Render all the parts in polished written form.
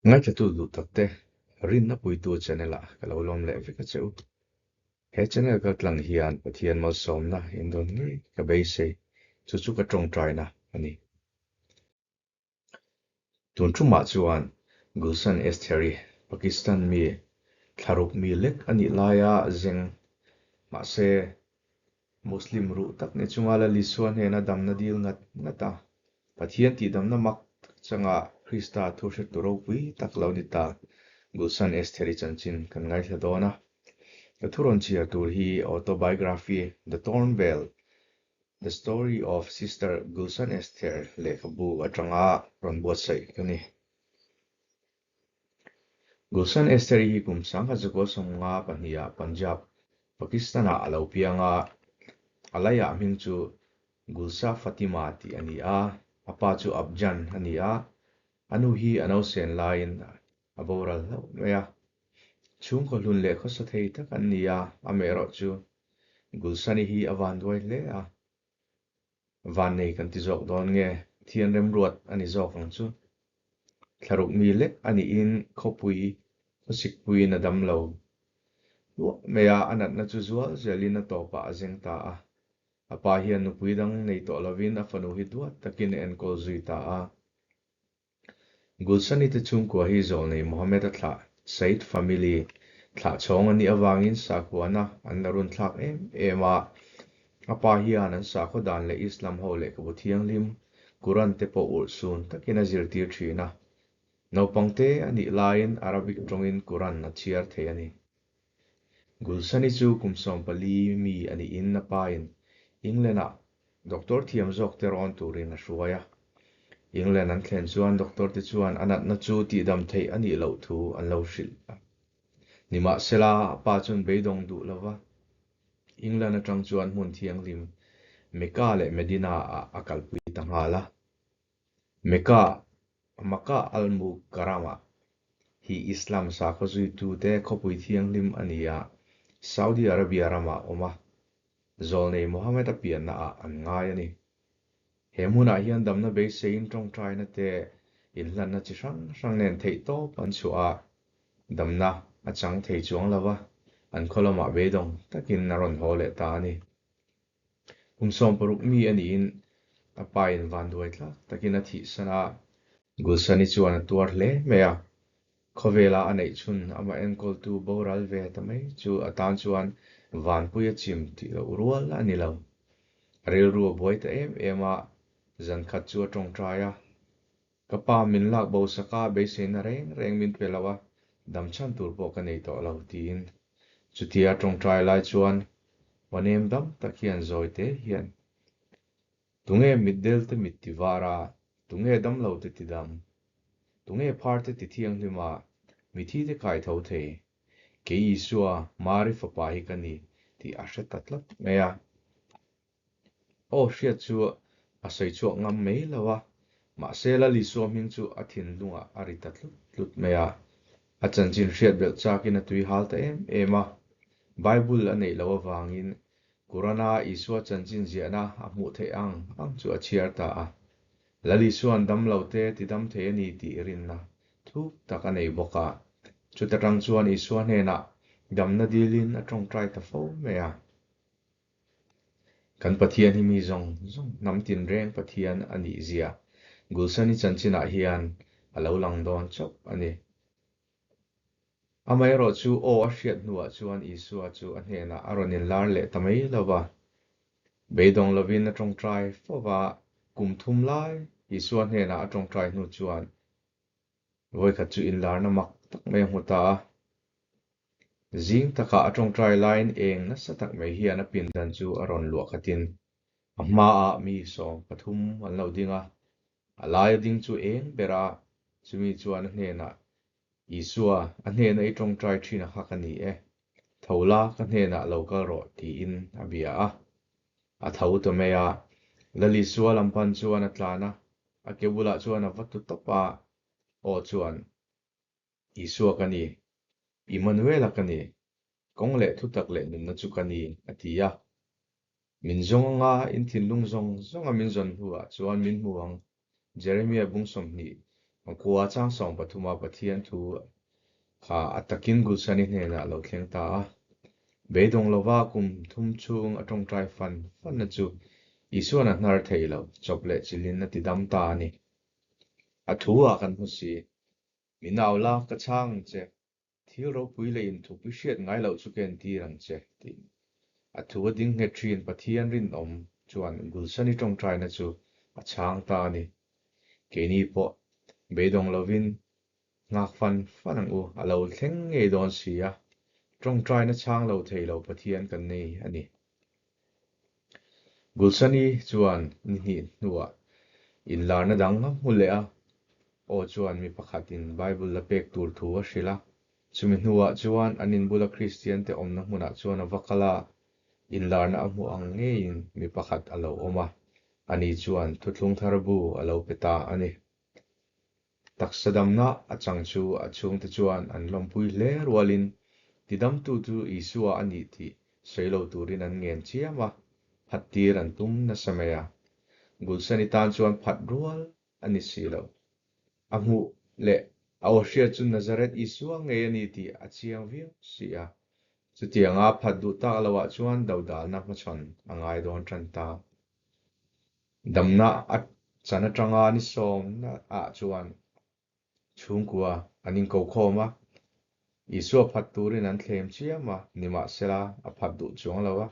Ngaithlatu duh takte, rinna puitu channel-ah ka lo lawm leh vek a che u. He channel kaltlang hian Pathian malsawmna in dawn ngei ka beisei, chu chu ka tawngtaina a ni. Tun tumah chuan Gulshan Estheri, Pakistan mi, thlaruk mi lek a nih laia zeng, mahse Muslim ruh tak ni chunga Lal Isua hnena damna dil ngat ngat a, Pathian tihdamna mak tak changa Krista thu hretu ropui tak lo ni ta Gulshan Estheri chanchin kan ngaithla dawn a. Ka thu rawn chhiar tur hi autobiography The Torn Veil, The Story of Sister Gulshan Esther lehkhabu atanga rawn buatsaih ka ni. Gulshan Esther-i hi kum 1952 ah Punjab, Pakistan-ah a lo piang a, a laiah hming chu Gulsha Fatima tih a ni a, a pa chu Abjan a ni a, a nu hi a nausen laiin a boral hlauh mai a. Chhungkaw hlun leh khawsa thei tak an ni a, amaherawh chu Gulshan-i hi a vanduai hle a. Vannei kan ti zawk dawn nge? Thian remruat a ni zawk ang chu. Thlaruk mi lek a niin khawpui khawsikpuiin a dam lo hluah mai a, a natna chu zual zelin a tawpah a zeng ta a. A pa hian nupui dang nei tawh lovin a fanu hi duat takin a enkawl zui ta a. Gulsani te chhungkua hi zawlnei Mohammed a thlah, Said family, thlah chhawng a nih avangin sakhuana an la run thlak em em a. A pa hian an sakhaw dan leh Islam ho lehkhabu thianghlim, Quran te pawh urhsun takin a zirtir thin a. Naupang te a nih laiin Arabic tawngin Quran a chhiar thei a ni. Gulsani chu kum 14 mi a niin a pain England-ah Doctor thiam zawk te rawn turin a hruai a. England an thlen chuan doctor te chuan a natna chu tihdam theih a nih loh thu an lo hrilh a. Nimahsela, a pa chuan beidawng duh lo va, England atang chuan hmun thianghlim Mecca leh Medina ah a kalpui ta nghal a. Mecca, Makkah al-Mukarramah, hi Islam sakhaw zuitute khawpui thianghlim a ni a, Saudi Arabia ramah a awm a. Zawlnei Muhammad-a pianna ah an ngai a ni. He hmunah hian damna beiseiin tawngtaina te inhlanna chi hrang hrang nen theih tawp an chhuah a, damna a chang thei chuang lo va, an khaw lamah beidawng takin a rawn haw leh ta a ni. Kum 60 mi a niin a pa in vanduai tlak takin a thihsan a, Gulsani chuan a tuar hle mai a, Khawvela a neih chhun amah enkawltu boral ve ta mai chu a tan chuan vanpui a chim tih loh rual a ni lo. A rilru a buai ta em em a, zan khat chu a tawngtai a. Ka pa min lak bo sak a, beiseina reng reng min pe lo a, dam chhan tur pawh ka nei tawh lo tiin. Chutia a tawngtai lai chuan Awnem dam tak hian zawi te hian, Tunge mitdel te mit ti var a, tunge damlo te ti dam? Tunge phar te ti thianghlim a, mithi te kai tho thei? Kei Isua, Mari fapa hi ka ni tih a hre ta tlat mai a. Aw hriat chu a sawi chhuak ngam mai lo a, mahse Lal Isua hming chu a thinlungah a ri ta tlut tlut mai a. A chanchin hriat belh chakin a tui hal ta em em a. Bible a neih loh avangin Qurana Isua chanchin ziahna a hmuh theih ang ang chu a chhiar ta a. Lal Isua'n damlote tidam thei a ni tih rinna thuk tak a nei bawk a. Chuta tang chuan Isua hnenah damna dilin a tawngtai ta fo mai a. Kan Pathian hi mi zawng zawng hnam tinreng Pathian a nih zia Gulsani chanchinah hian a lo lang dawn chauh a ni. Amaherawh chu aw a hriat hnuah chuan Isua chu a hnenah a rawn inlar leh ta mai lo va. Beidawng lovin a tawngtai fo va, kum thum lai Isua hnenah a tawngtai hnu chuan vawikhat chu inlarna mak tak mai a hmu ta a. Zing takah a tawngtai laiin eng nasa tak mai hian a pindan chu a rawn luah khatin a hmaah mi 13 an lo ding a, a laia ding chu eng ber a, chumi chuan a hnenah Isua, a hnena i tawngtai thin a kha ka ni e, tho la ka hnenah lo kal rawh tiin a bia a. A tho ta mai a, Lal Isua lam pan chuan a tlan a, a ke bulah chuan a va tu tawp a, aw chuan, Isua ka ni, Immanuela ka ni, kawng leh thutak leh nunna chu ka ni, a ti a. Min zawng anga in thinlung zawng zawnga min zawn hnuah chuan min hmu ang, Jeremiah bung 20. Makua chang sawmpathuma Pathian thu kha a takin Gulsani hnenah a lo thleng ta a. Beidawng lova kum thum chhung a tawngtai fan fanna chu Isuan a hnar thei lo, chawp leh chilhin a ti dam ta a ni. A thu ah kan hmu si. Min au la, ka chhang ang che. Thil ropui leh inthup i hriat ngai loh chu ka entir ang che, tiin. A thu a ding nghet thin Pathian rinawm chuan Gulsani tawngtaina chu a chhang ta a ni. Keini pawh beidawng lovin nghak fan fan ang u, a lo thleng ngei dawn si a, tawngtaina chhang lo thei lo Pathian kan nei a ni. Gulsani chuan ni hnih hnuah inlarna dang a hmu leh a, aw chuan mi pakhatin Bible la pek tur thu a hrilh a. Chumi hnuah chuan an inbula Kristiante awmna hmunah chuan a va kal a, inlarna a hmuh ang ngeiin mi pakhat a lo awm a, ani chuan thuthlung thar bu a lo pe ta a ni. Taksa damna a chang chu a chhungte chuan an lawmpui hle rualin tidamtu chu Isua a nih tih sawi lo turin an ngen chiam a, phat tir an tum nasa mai a. Gulsani tan chuan phat rual a ni si lo. A hmuh leh a aw hriat chu Nazareth Isua ngei a ni tih a chiang viau si a. Chutianga phat duh tak loah chuan dodalna hmachhawn a ngai dawn tan ta. Damna a chan atanga ni sawmna ah chuan chhungkua an inko khawm a, Isua phat turin an thlem chiam a, nimahsela a phat duh chuang lo a.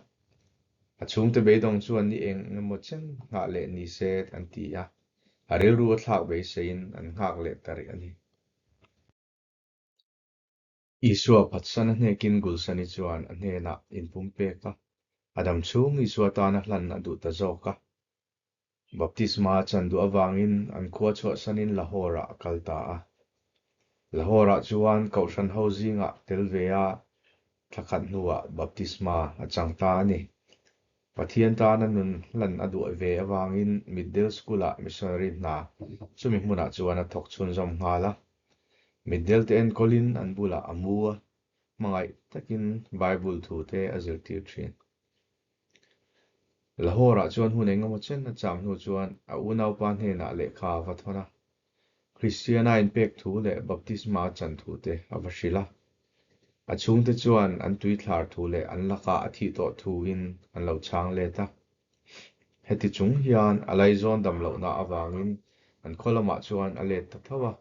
A chhungte beidawng chuan ni eng emaw chen nghah leh ni se an ti a, a rilru a thlak beiseiin an nghak leh ta rih a ni. Isua phatsan a hnekin Gulsani chuan a hnenah inpumpek a, a dam chhung Isua tana hlan a duh ta zawk a. Baptisma a chan duh avangin an khua chhuahsanin Lahore-ah a kal ta a. Lahore-ah chuan Kohhran ho zingah tel ve a, thla khat hnuah baptisma a chang ta a ni. Pathian tana nun hlan a duh ve avangin Mitdel School-ah missionary hna chumi hmunah chuan a thawk chhunzawm nghal a. Mitdel te enkawlin an bulah a mu a, hmangaih takin Bible thu te a zirtir thin. Lahore-ah chuan hun engemaw chen a cham hnu chuan a unaupa hnenah lehkha a va thawn a. Kristiana inpek thu leh baptisma a chan thu te a va hrilh a. A chhungte chuan an tuithlar thu leh an lakah a thih tawh thuin an lo chhang let a. Heti chung hian a laizawn dam lohna avangin an khaw lamah chuan a let ta tho a.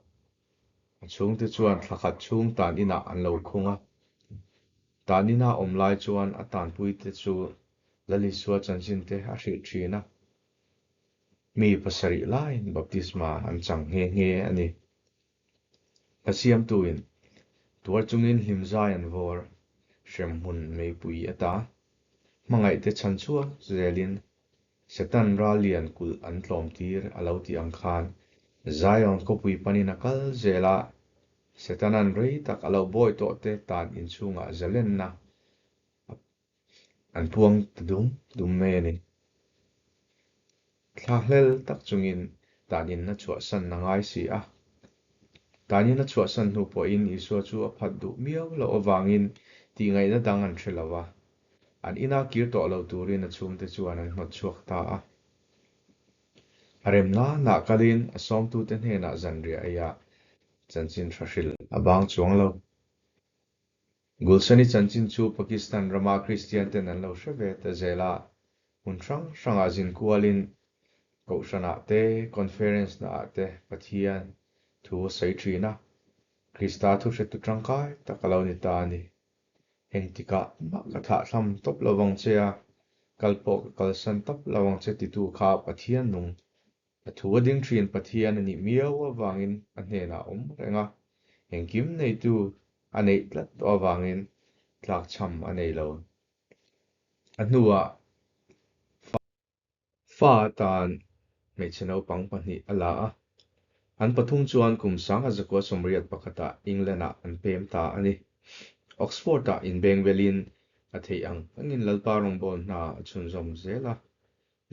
A chhungte chuan thla khat chhung tan inah an lo khung a. Tan ina awm lai chuan a tanpuite chu Lalisua chanchinte a hrilh thin a. Mi pasarih laiin baptisma an chang nghe nghe a ni. Hla siamtuin tuar chungin hlimzai an vawr, hremhmun meipui ata hmangaihte chhan chhuak zelin Satan ral lian kulh an tlawmtir a lo tih ang khan Zion khawpui panin a kal zel a, Setanan rei tak a lo bawi tawhte tan inchhungah zalenna a An puang ta dum dum mai a ni. Thlahlel tak chungin tanin a chhuahsan a ngai si a. Tanin a chhuahsan hnu pawhin Isua chu a phat duh miau loh avangin tihngaihna dang an hre lo va. An ina kir tawh lo turin a chhungte chuan an hnawt chhuak ta a. A remna nah kalin a sawmtute hnenah zanriah eiah chanchin tha hrilh a bang chuang lo. Gulsani chanchin chu Pakistan rama Kristian ten an lo hre ve ta zel a, hmun hrang hrangah zin kualin Kohhranah te, Conference naah te Pathian thu a sawi thin a, Krista thu hretu tangkai tak a lo ni ta a ni. Engtikah mah ka thlahthlam tawp lo vang che a, kal pawh ka kalsan tawp lo ang che titu kha Pathian nung A thu a ding thin Pathian a nih miau avangin a hnenah a awm reng a, engkim neitu a neih tlat tawh avangin tlakchham a nei lo. A hnuah fa atan hmeichhe naupang pahnih a la a, an pathum chuan kum 1981 pakhatah England-ah an pem ta a ni. Oxford-ah inbengvelin a theih ang angin Lalpa rawngbâwl hna a chhunzawm zel a,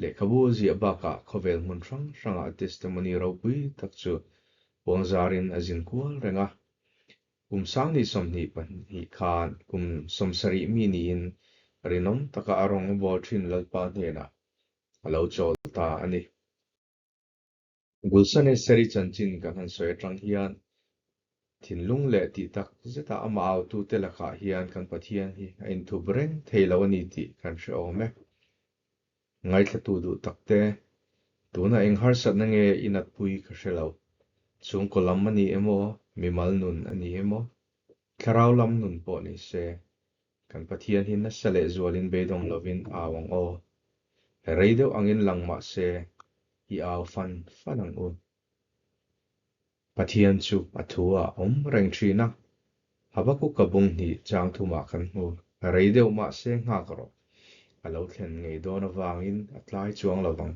Lehkhabu a ziah bakah khawvel hmun hrang hrangah testimony ropui tak chu puangzarin a zin kual reng a. Kum sangni 22 khan kum 70 mi niin rinawm taka a rawng a bawl thin Lalpa hnenah a lo chawl ta a ni. Gulsan Eseri chanchin kan han sawi atang hian thinlung leh tih tak zeta amah autute lakah hian kan Pathian hi a inthup reng thei lo a ni tih kan hre awm e. Ngaithlatu duh takte, tuna eng harsatna nge i natpui ka hre lo. Chhungkaw lam a ni emaw, mimal nun a ni emaw, thlarau lam nun pawh ni se, kan Pathian hi nasa leh zualin beidawng lovin au ang aw. Rei deuh angin lang mah se, i au fan fan ang u. Pathian chu a thu ah awm reng thin a, Habakuka bung hnih chang thumah kan hmu. Rei deuh mah se nghak rawh. A lo thlen ngei dawn avangin a tlai chuang lo vang.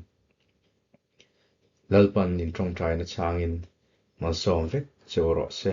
Lalpan in tawngtaina changin malsawm vek cheu rawh se.